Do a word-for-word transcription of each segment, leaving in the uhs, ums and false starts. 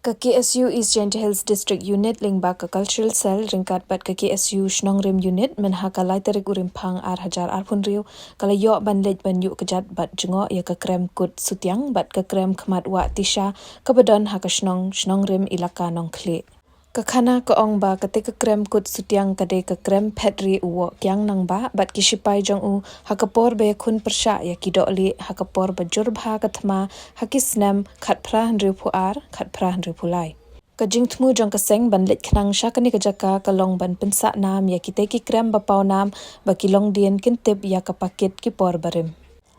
Ka K S U East Jaintia Hills District Unit lyngba ka Cultural Cell ryngkat bad ka K S U Shnongrim Unit mynha ka lai tarik u Rymphang ar hajar arphew hynriew ka la ïoh ban leit ban ïuh kjat bad jngoh ïa ka krem kut sutiang bad ka krem khmat wah tisha kaba don ha ka shnong Shnongrim Elaka Nongkhlieh. Ka khana ka ong ba kata ka krem kut sutiang ka dei ka krem phet ri u woh kiang nangbah bad ki shipai jong u ha ka por ba ïakhun pyrshah ïa ki dohlieh ha ka por ba jur bha ka thma ha ki snem khatphra hynriewphew ar khatphra hynriewphew lai. Ka jingthmu jong ka seng ban leit khnang sha kane ka jaka ka long ban pynsah nam ïa kita ki krem ba paw nam ba ki longdien kin tip ïa ka pakit ki por barim.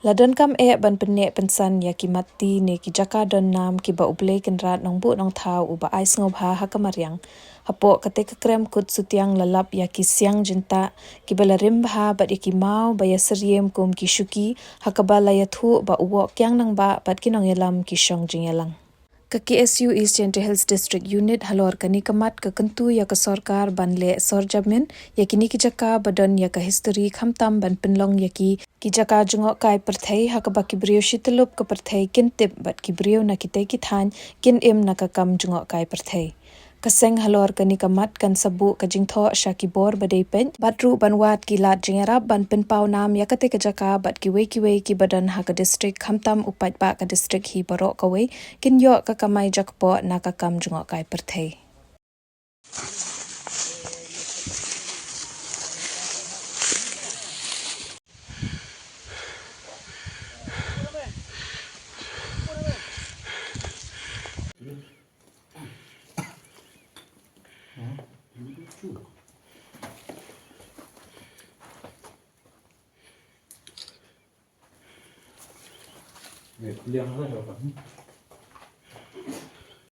La donkam eh ban pynneh pynsan ïa ki matti ne ki jaka don nam kiba U Blei Kynrad Nongbuh Nongthaw uba ai sngewbha ha ka mariang. Hapoh kata ka krem kut sutiang la lap ïa ki siang jyntah kiba la rim bha bad ïa ki maw ba ïa syriem kum ki shuki ha kaba la ïathuh ba u woh kiang nangbah bad ki nongïalam ki shong jingïalang. Ka K S U East Jaintia Hills District Unit halor kane ka mat ka kyntu ïa ka sorkar ban leh sorjamin ïa kine ki jaka ba don ïa ka histori khamtam ban pynlong ïa ki ki jaka jngoh kai pyrthei ha kaba ki briew shi tyllup ka pyrthei kin tip bad ki briew na kitei ki thaiñ kin im na ka kam jngoh kai pyrthei. Ka seng halor kane ka mat kan sa buh ka jingthoh sha ki bor ba dei peit bad ruh ban wad ki lad jingïarap ban pynpaw nam ïa katei ka jaka bad kiwei kiwei kiba don ha ka district khamtam u paidbah ka district hi baroh kawei kin ïoh ka kamai jakpoh na ka kam jngoh kai pyrthei.